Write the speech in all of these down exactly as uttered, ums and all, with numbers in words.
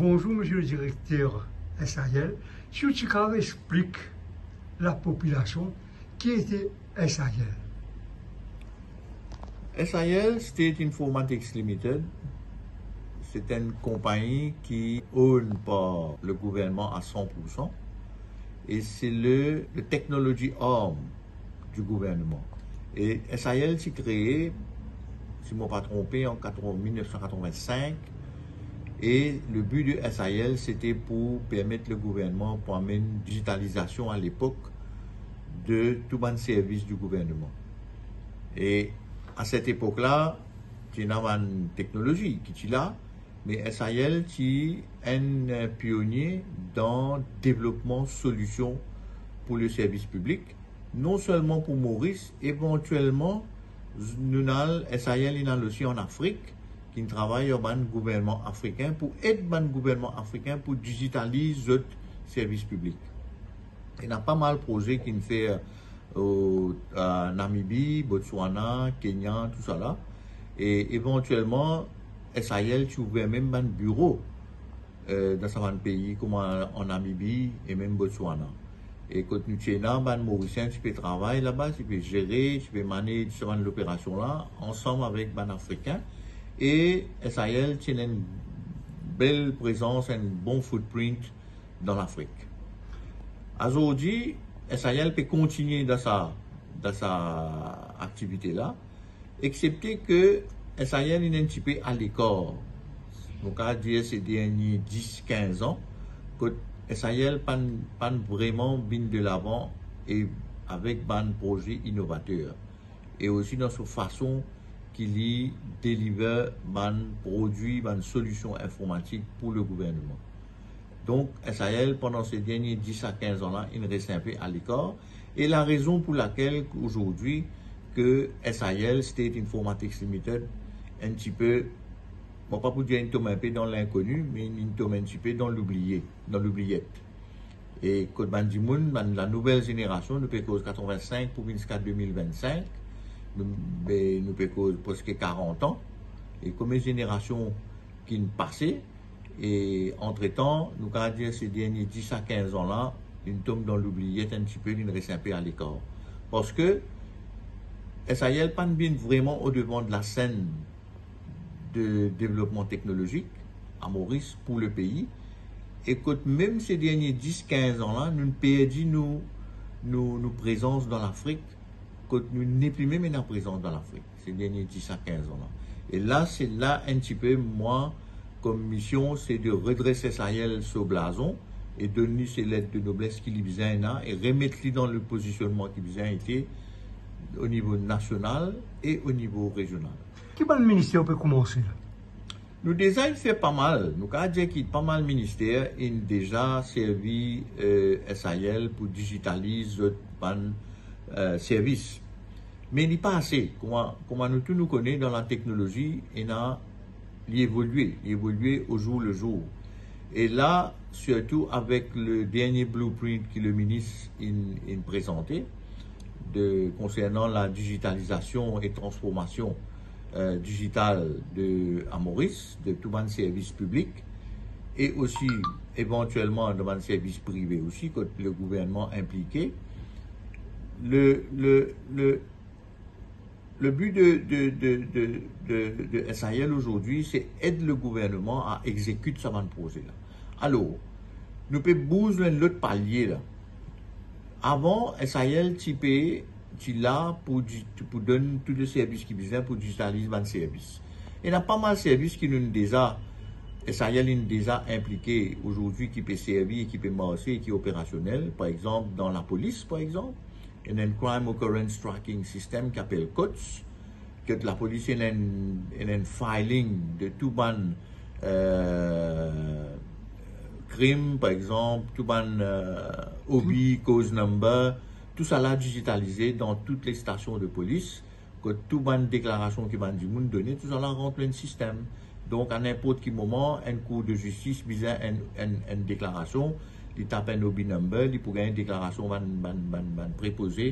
Bonzour, misie le direkter S A L. Si ou ti kapav explik lapopilasion ki ete S A L? S A L, State Informatics Limited, se enn konpagni ki own par le gouvernman a san pour san, e se le, le technology arm du gouvernement. E S A L ti kree, si mo pa tronpe, an quatre-vingts, mil nef san katrovin-sink, e le bi de S A L, se te pou permet le gouvernman pou amenn digitalizasion a lepok de tou bann servis du gouvernman. E a set epok la, ti ena bann teknolozi ki ti la, me S A L ti enn pionie dan devlopman solision pou le servis piblik, non selman pou Moris, evantielman, nou al, S A L inn al osi an Afrik, ki'nn travay ar bann gouvernman afrikin pou ed bann gouvernman afrikin pou digitaliz zot servis piblik. Ena pa mal proze ki'nn fer o, a Namibi, Botswana, Kenya, tousala. E evantielman, S A L ti ouver mem bann biro, e, dan sa bann pei, kouma an Namibi e mem Botswana. E kot nou ti ena, bann Morisien ti pe travay laba, ti pe zere, ti pe manage sa bann loperasion la, ansam avek bann Afrikin. E S A L ti ena enn bel prezans, enn bon footprint dan Lafrik. Azordi, S A L pe kontinie dan sa, dan sa aktivite la, exsepte ke S A L inn enn tipe alekar. Nou kapav dir se dernie dis, kinz an, kot S A L pa'nn, pa'nn vreman vinn delavan e avek bann proze inovater, e osi dan so fason ki li deliver bann prodwi, bann solision informatik pou le gouvernman. Donk, S A L, pandan se dernie dis a kinz an la, inn res enpe alekar. E larezon pou lakel ozordi ke S I L, State Informatics Limited, enn tipe, mo pa pou dir inn tom enpe dan linkoni, me inn tom enn tipe dan loublie, dan loubliet. E kot bann dimoun, bann lanouvel zenerasion, nou pe koz katrovin-sink pou vinn ziska de mil vinn-sink, nou, be, nou pe koz preske karant an. E konbien zenerasion ki'nn pase, e antretan, nou kapav dir se dernie dis a kinz an la, li'nn tom dan loubliet enn tipe, li'nn res enpe alekar. Parski S I L pa'nn vinn vreman o devan de lasenn de devlopman teknolozik a Moris pou lepei, e kot mem se dernie dis, kinz an la, nou'nn perdi nou, nou, nou prezans dan Lafrik, kot nou nepli mem ena prezans dan Lafrik, se dernie dis a kinz an la. E la, se la enn tipe, mwa, kom mision, se de redres S I L so blazon e donn li se let de nobles ki li bizin ena e remet li dan le pozisionnman ki bizin ete o nivo nasional e o nivo rezional. Ki bann minister ou pe koumanse la? Nou deza inn fer pa mal. Nou kapav dir ki pa mal minister inn deza servi, eh, S I L pou digitaliz zot bann, eh, servis. Me li pa ase. Kouma, kouma nou tou nou kone, dan lateknolozi, ena, li evolie, li evolie au jour le jour. E la, sirtou avek le dernie blueprint ki le minis inn, inn prezante, de, konsernan ladigitalizasion e transformasion, eh, digital de, a Moris, de tou bann servis piblik, e osi, evantielman, dan bann servis prive osi, kot le gouvernman inplike. Le, le, le, le bi de, de, de, de, de, de S I L ozordi, se ed le gouvernman a exekit sa bann proze la. Alor, nou pe bouz lor enn lot palie la. Avan, S I L ti pe, ti la pou di-, pou donn tou le servis ki bizin pou digitaliz bann servis. Ena pa mal servis ki nou'nn deza, S I L inn deza inplike ozordi, ki pe servi, ki pe marse, ki operasionel, par exanp, dan lapolis, par exanp, ena enn Crime Occurrence Tracking System ki apel COTS, kot lapolis ena enn, ena enn filing de tou bann, eh, krim, par exanp, tou bann, eh, obi, cause number, tousala digitalize dan tou le stasion de polis, kot tou bann deklarasion ki bann dimoun done, tousala rant lor enn sistem. Donk, a ninport ki moman, enn kour de zistis bizin enn, enn, enn deklarasion, li tap enn obi number, li pou gagn deklarasion bann, bann, bann, bann prepoze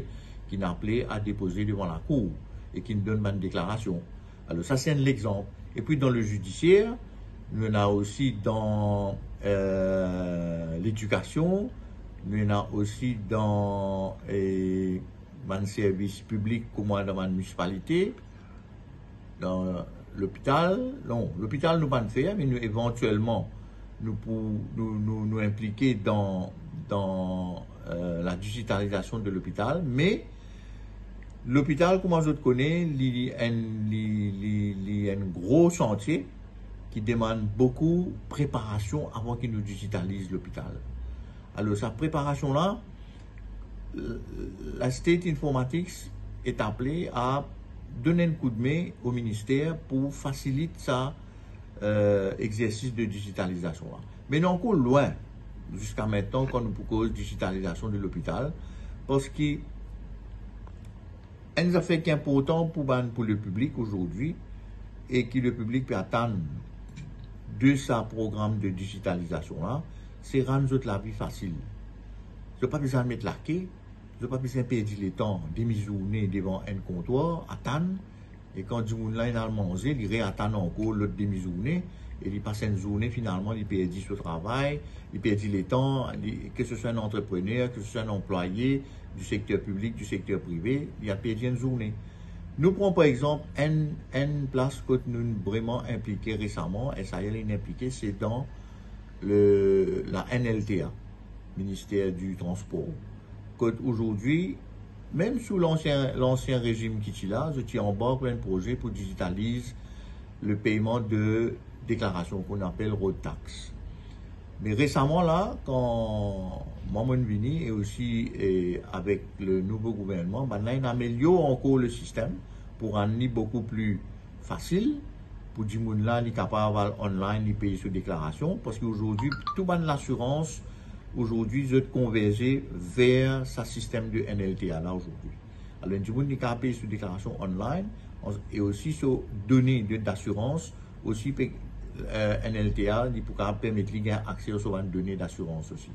ki'nn apele a depoze devan lakour e ki'nn donn bann deklarasion. Alor, sa se enn lexanp. Epi dan le zidisier, Nou ena osi dan, eh, ledikasion, nou ena osi dan, eh, bann servis piblik kouma dan bann minisipalite, dan lopital. Non, lopital nou pa'nn fer, me nou evantielman nou pou, nou, nou, nou inplike dan, dan, eh, ladigitalizasion de lopital. Me lopital, kouma zot kone, li, li enn, li, li, li enn gro santie ki demann boukou preparasion avan ki nou digitaliz lopital. Alor, sa preparasion la, l-, la State Informatics est appelé à donner un coup de main au ministère pou fasilit sa, eh, exersis de digitalizasion la. Me nou ankor lwin, ziska mintenan, kan nou pou koz digitalizasion de lopital, parski enn zafer ki inportan pou bann, pou lepiblik azordi, e ki lepiblik pe atann de sa program de digitalizasion la, se rann zot lavi fasil. Zot pa bizin met lake, zot pa bizin perdi letan demi zourne devan enn kontwar, atann, e kan dimoun la inn al manze, li reatann ankor lot demi zourne, e li pas enn zourne, finalman, li perdi so travay, li perdi letan, li, ke se swa enn antreprener, ke se swa enn anplwaye di sekter piblik, di sekter prive, li al perdi enn zourne. Nou pran, par exanp, enn, enn plas kot nou vreman inplike resaman, S A L inn inplike, se dan le, la N L T A, Minister di Transpor. Kot azordi, mem sou lansien, lansien rezim ki ti la, zot ti anbark enn proze pou digitaliz le peyman de deklarasion ki nou apel road tax. Me resaman la, kan mwa mo'nn vini, e osi, e avek le nouvo gouvernman, bannla inn amelior ankor le sistem pou rann li boukou pli fasil pou dimoun la, li kapav al online, li pey so deklarasion, parski azordi, tou bann lasirans, azordi, zot konverze ver sa sistem de N L T A la azordi. Alor, enn dimoun, li kapav pey so deklarasion online, an-, e osi so done de, dasirans, osi pe, eh, N L T A, li pou kapav permet li gagn akse ar so bann done dasirans osi.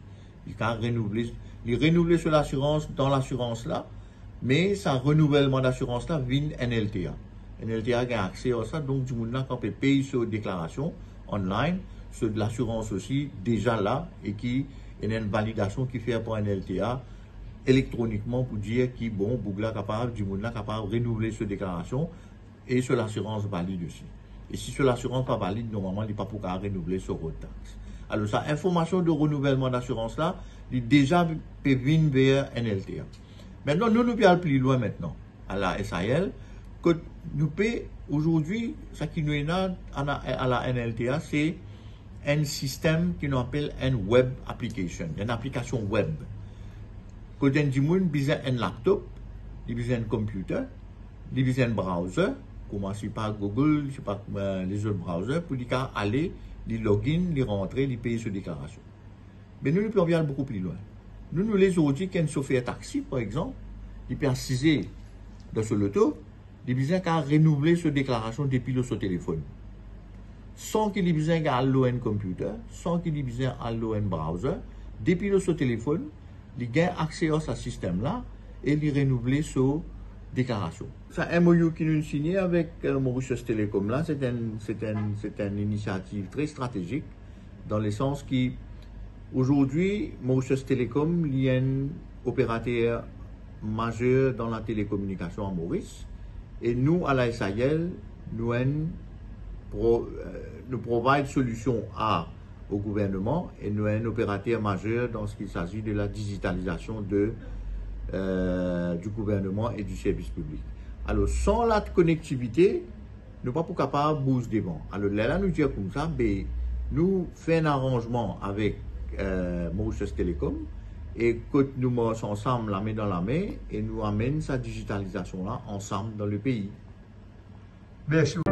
Li kapav renouvle, li renouvle so lasirans dan lasirans la, me sa renouvelman dasirans la vinn N L T A. N L T A gagn akse ar sa, donk dimoun la kan pe pey so deklarasion online, so lasirans osi deza la, e ki ena enn validasion ki fer par N L T A elektronikman pou dir ki, bon, boug la kapav, dimoun la kapav renouvle so deklarasion, e so lasirans valid osi. E si so lasirans pa valid, normalman, li pa pou kapav renouvle so road tax. Alor, sa informasion de renouvelman dasirans la, li deza pe vinn ver N L T A. Aster, nou, nou pe al pli lwin aster, a la S A L, kot nou pe, azordi, sa ki nou ena a la, a la N L T A, se enn sistem ki nou apel enn web application, enn aplikasion web. Kot enn dimoun bizin enn laptop, li bizin enn computer, li bizin enn browser, kouma sipa Google, sipa, eh, lezot browser, pou li kapav ale, li login, li rantre, li pey so deklarasion. Me nou, nou pe anvi al boukou pli lwin. Nou, nou le zordi ki enn sofer taxi, par exanp, li pe asize dan so loto, li bizin kapav renouvle so deklarasion depi lor so telefonn. San ki li bizin al lor enn computer, san ki li bizin al lor enn browser, depi lor so telefonn, li gagn akse ar sa sistem la e li renouvle so deklarasion. Sa M O U ki nou signe avek, eh, Mauritius Telecom la, se enn, se enn, se enn inisiativ tre stratezik, dan lesans ki, azordi, Mauritius Telecom, li enn operater mazer dan la telekominikasion a Moris, e nou, a la S A L, nou enn pro-, eh, nou provide solision a, o gouvernman, e nou enn operater mazer dan seki sazi de la digitalizasion de, eh, di gouvernman e di servis piblik. Alor, san la konektivite, nou pa pou kapav bouz devan. Alor, lerla nou dir koumsa, be, nou fer enn aranzman avek, eh, Mauritius Telecom, e kot nou mars ansam lame dan lame, e nou amenn sa digitalizasion la ansam dan lepei. Mersi.